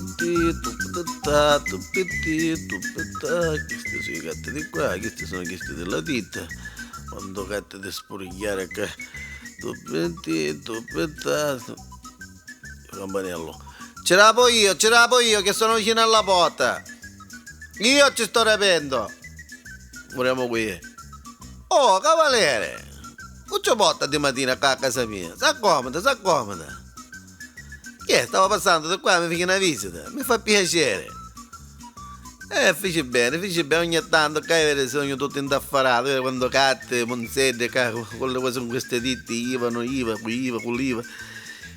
Tuppetì, tuppetà, tuppetì, tuppetà. Questi sono i gatti di qua, questi sono questi della ditta. Quando gatti di spurigliare che... Tuppetì, tuppetà... Il campanello. Ce l'apo io, ce l'apo io che sono vicino alla porta. Io ci sto rapendo. Moriamo qui. Oh, cavaliere! Cu ci porta di mattina qua a casa mia? S'accomoda, s'accomoda. Che è? Stavo passando di qua, mi fece una visita. Mi fa piacere. Fece bene, fece bene, ogni tanto che vede sogno tutto indaffarato, vede quando catte, monzette, con le cose con queste ditte, IVA, IVA, qui IVA, con l'IVA.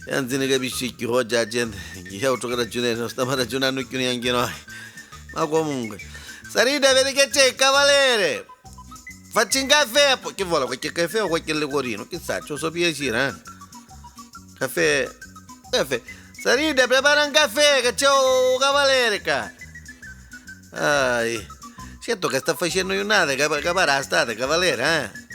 E non se ne capisce più, oggi la gente, chi è altro che ragionare, non stiamo ragionando più neanche noi. Ma comunque, Sarita, vedi che c'è il cavaliere! Facci un caffè, poi che vuole, qualche caffè o qualche liquorino, chissà, c'ho so piacere, eh? Caffè, caffè. Sarita, prepara un caffè, che c'è un cavaliere qua. Ai, certo che sta facendo giornata, che pare la state, cavaliere, eh?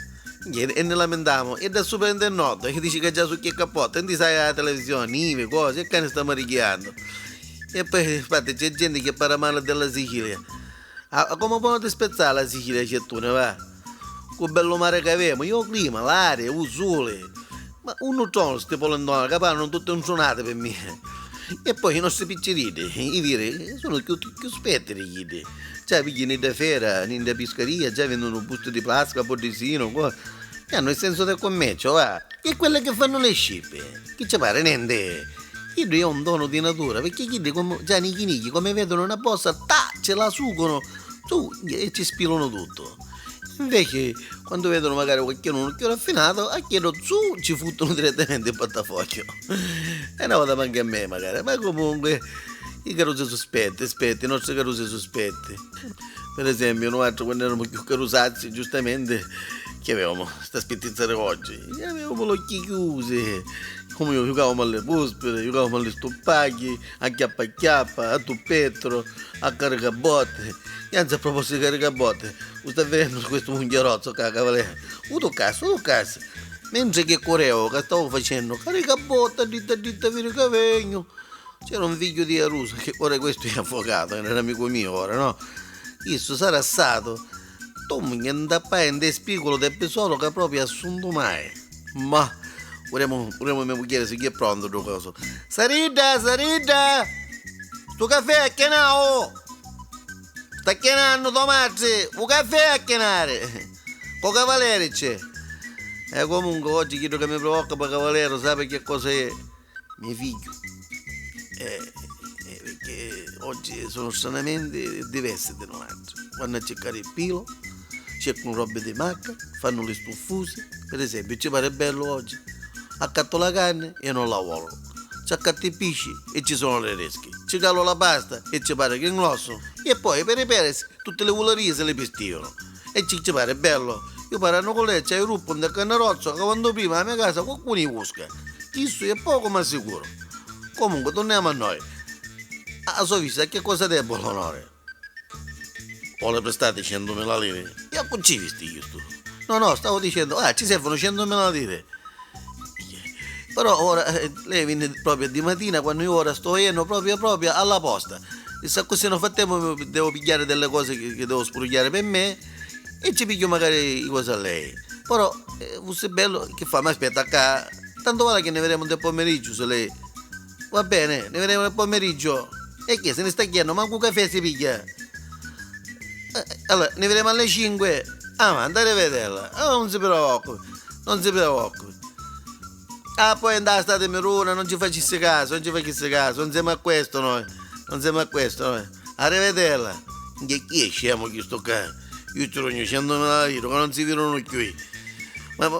E ne lamentiamo, e da super in notte, che dice che già su che cappotto, e non ti sai la televisione, nive, cose, e che ne stiamo richiando. E poi, infatti, c'è gente che parla male della Sicilia. Ah, come può spezzare la Sicilia, c'è tu, ne va? Con bello mare che abbiamo, io il clima, l'aria, il sole. Ma uno trono sti polendoni, che parlano tutte un suonate per me. E poi i nostri piccirini, i veri, sono più, più spetti di chi. Cioè, pigli da fiera, da pescaria, già vendono un busto di plastica, bordesino, qua. E hanno il senso del commercio, va. E quelle che fanno le scippe, che ci pare niente. Quello è un dono di natura, perché quelli come, già nichi nichi, come vedono una bossa, ta, ce la sugono, su, e ci spilano tutto. Invece, quando vedono magari qualcuno più raffinato, a chiedo su, ci fottono direttamente il portafoglio. E una volta manca a me magari, ma comunque i carusi sospetti, aspetti, i nostri carusi sospetti. Per esempio, noi altri quando eravamo più carusazzi, giustamente, che avevamo sta spettizzare oggi? Avevamo gli occhi chiusi. Come io giocavamo alle buspere, giocavamo alle stoppaghi, a chiappa chiappa, a tuppetro, a caricabotte. E anzi, a proposito di caricabotte, sta vedendo questo unghiarozzo qua, cavaliere. Uno cazzo, uno cazzo. Mentre che correvo, che stavo facendo, caricabotta, dritta, dritta, vieni che vengo. C'era un figlio di Aruso, che ora questo è avvocato, era un amico mio ora, no? Isso sarà stato. Tu mi andai in spigolo del pesolo che proprio assunto mai. Ma vorremmo, vorremmo mia moglie se chi è pronto do coso. Sarida, Sarida! Sto caffè è che no? Sta chiamando Tomazzi, un caffè a chiamare. Con cavaliere c'è. E comunque oggi quello che mi provoca per cavaliere sa che cosa è? Mio figlio. Perché oggi sono stranamente diversi da noi. Vanno a cercare il pilo, cercano robe di macca, fanno le stufuse. Per esempio, ci pare bello oggi. Accatto la carne e non la voglio. Ci accatto i pesci e ci sono le resche. Ci calo la pasta e ci pare che è grosso. E poi per i persi tutte le volerie se le pestivano. E ci, ci pare bello. Io parlo con lei, c'è il gruppo del canarozzo che quando prima a mia casa qualcuno li busca. Questo è poco ma sicuro. Comunque torniamo a noi. A sua vista che cosa debbo l'onore? Vuole prestate 100.000 lire? Io con ci visti io sto. No, no, stavo dicendo, ah, ci servono 100.000 lire. Però ora lei viene proprio di mattina quando io ora sto io proprio proprio alla posta. E se così nel frattempo devo pigliare delle cose che devo sprugliare per me e ci piglio magari cose a lei. Però fosse bello che fa? Ma aspetta qua, tanto vale che ne vedremo nel pomeriggio se lei. Va bene, ne vedremo nel pomeriggio. E che se ne sta chiedendo, manco un caffè si piglia. Allora, ne vedremo alle 5. Ah, ma andare a vederla. Ah, non si preoccupi, non si preoccupi. Ah, poi andare a state Meruna, non ci facesse caso, non ci facesse caso, non siamo a questo noi, non siamo a questo noi. Arrivederla. Che chi è scemo chi sto qua? Io ci rogno 100.000 lire, che non si vedono più. Ma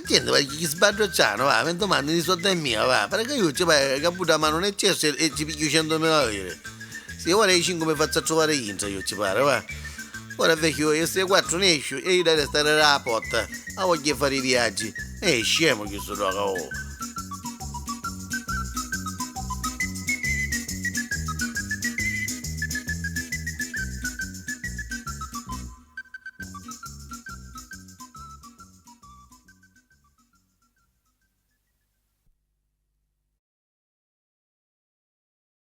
gente, ma chi sbaglio c'hanno, va, mi domandi di soldi è mia, va, perché io ci vai, che butta mano nel cesso e ci piglio 100.000 lire. Se ora i 5 mi faccio trovare in io ci pare, va. Ora vecchio, io se 4 ne escio e io devo stare alla porta, a voglio fare i viaggi. E scemo che sono, oh.